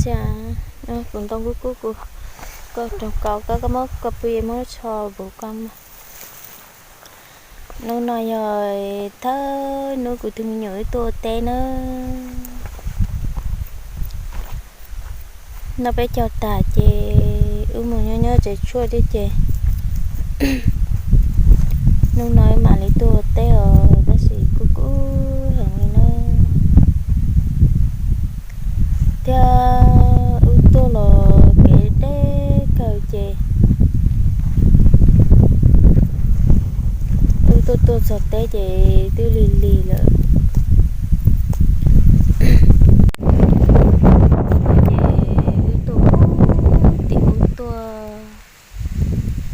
Ua, kuv ntoo kub kub kuv, koj roog kaus koj, koj muab koj pw muab tsho vus koj mog. Hnub no yog thawj hnub kuv tus me nyuam wb tuaj ua teb na. Noj peb caug tag ces wb mus nyob nyob tsev tshuaj thiab ces hnub no wb mam li tuaj ua teb os, tab sis kub kub heev li na. Thiab wb tuaj los kev deb kawg ces wb tuaj tuaj txog teb ces twb lig lig lawm. Ces wb tuaj tim ub tuaj,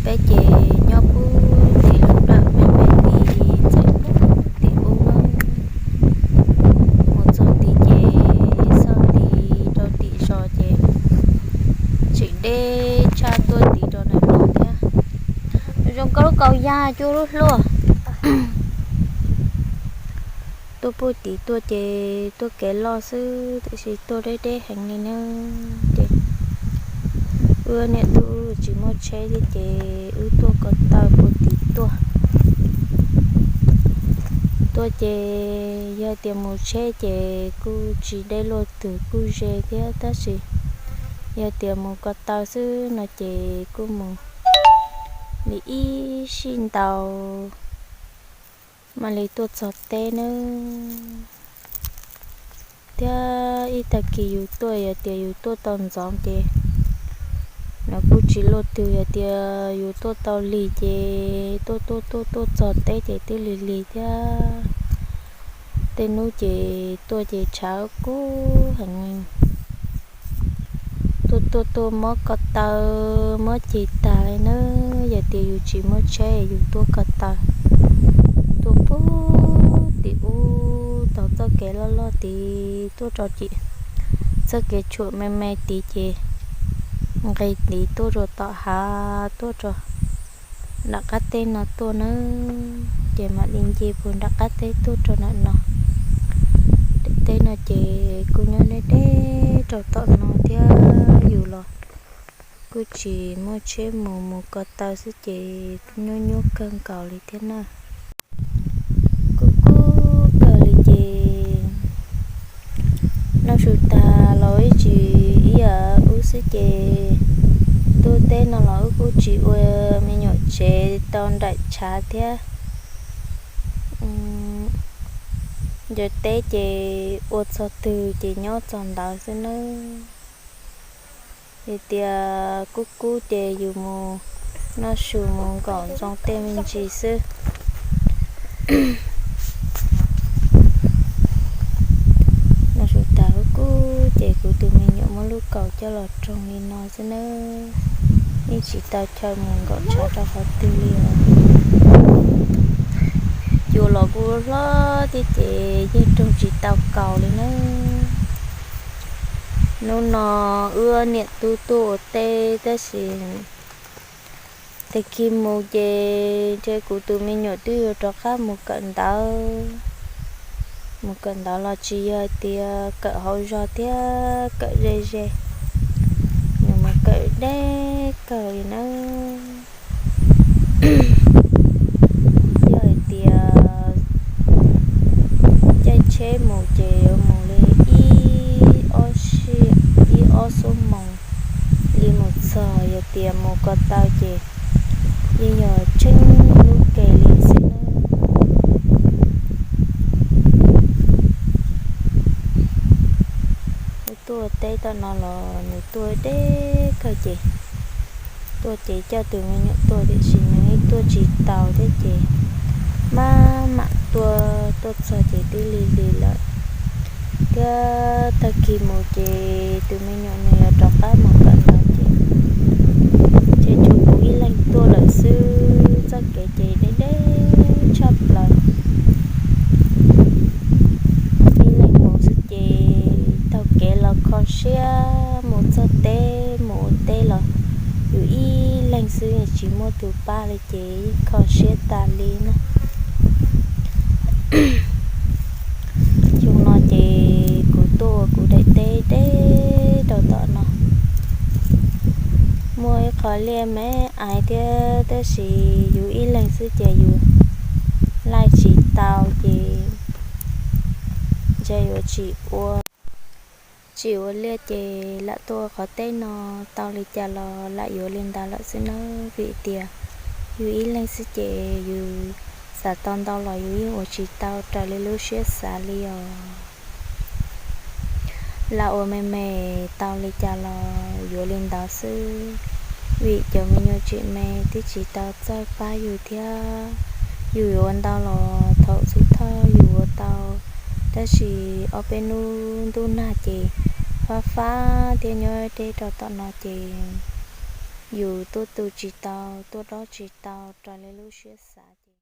peb ces nyob pub tim lub plawv me me tid, txawm pub tim ub na. Mus txog tid ces xauj tid rau tim zos ces tseem deb tshaj tuaj tid rau ntawm no thiab. Zoo koj lub kaus yag cuaj lub hlua. Tuaj pub tid tuaj ces tuaj kev loj xwb, tiam sis tuaj deb deb heev li na. Ces wb niam tub tsis muaj tsheb thiab ces wb tuaj ko taw pub tid tuaj. Tuaj ces yog tias mus tsheb ces kuj tsis deb luaj twg, kuj ze thiab, tab sis yog tias mus ko taw xwb no ces kuj mus li ib sij ntau mam li tuaj txog teb nawb. Thiab ib tag kis yus tuaj, yog tias yus tuaj tau ntxov ces nws kuj tsis luaj twg, yog tias yus tuaj tau lig ces tuaj tuaj tuaj tuaj txog teb ces twb lig lig thiab. Tej hnub ces tuaj ces tshav kub heev. Tuaj tuaj tuaj muab ko taw muab ceg tag li na. Yog tias yus tsis muaj tsheb yus tuaj ko taw, tuaj pub tim ub tau txoj kev loj loj tid tuaj rau tim txoj kev tshuam me me tid ces nqis tid tuaj rau tom hav, tuaj rau nram qab teb no tuaj na. Ces mam li nce puag nram qab teb tuaj rau nram no. Daim teb no ces kuj nyob deb deb rau tom no thiab, yus los kuj tsis muaj tsheb mus, mus ko taw xwb ces kuj nyuaj nyuaj kawg nkaus li thiab na. Kuj kub kawg li ces noj su tag los ib tsis ib yam ub xwb ces tuaj teb no los wb kuj tsis ua me nyuam tsev tau nraim tshav thiab. Ntawm teb ces ua txog twg ces nyob txog ntawd xwb nawb. Yog tias kub kub ces yus mus noj su mus nkaum ntxoov tej me ntsis xwb. Noj su tag kub kub ces kuv tus me nyuam muab lub kaus coj los roog li no xwb nawb. Yeej tsis tau chaw mus nkaum tshav rau qhov twg li os. Cua los kuj hlob thiab ces yeej roog tsis tau kaus li nawb. Hnub no wb niam tub tuaj ua teb tab sis tag kis mus ces ntshe kuv tus me nyuam twb yuav rov qab mus kawm ntawv. Mus kawm ntawv los tsis yog hais tias kawm hauv zos thiab kawm ze ze, nws mus kawm deb kawg li nawb. Yog hais tias caij tsheb mus ces yuav mus li ib ob sij, ib ob xuab moos li mus txog. Yog tias mus ko taw ces yeej yog tsheej lub ke li xwb nawb. Wb tuaj teb tom no los nws tuaj deb kawg ces tuaj ces coj tus me nyuam tuaj tiam sis nws yeej tuaj tsis tau thiab ces maj mam tuaj, tuaj txog ces twb lig lig lawm. Thiab tag kis mus ces tus me nyuam nws yuav rov qab mus kawm ntawv ces ntshe tshuav kuv ib leeg tuaj lawm xwb. Txoj kev ces deb deb tshaj plaws, ib leeg mus xwb ces taug kev los kho siab, mus txog teb mus ua teb los yus ib leeg xwb tsis muaj tus pab li ces yeej kho siab tas li na. Xyoo no ces kuv tuaj ua kuv daim teb deb rau tom Liaj me aiv thiab, tab sis yus ib leeg xwb ces yus laij tsis tau ces ntshe yuav tsis ua, tsis ua liaj ces lam tuaj qhov teb no, tau li cas los lam yuav li ntawd lawm xwb nawb, vim tias yus ib leeg xwb ces yus xav tau ntau los yus yeej ua tsis tau raws li lub siab xav li os. Lam ua me me tau li cas los yuav li ntawd xwb, vim cov me nyuam tseem me twb tsis tau txawj pab yus thiab. Yus yuav ua ntau los thaum xub thawj yus ua tau, tab sis ob peb hnub ntuj nag ces fab fab thiab nyob deb rau tom no ces yus tuaj tu tsis tau, tuaj dob tsis tau raws li lub siab xav.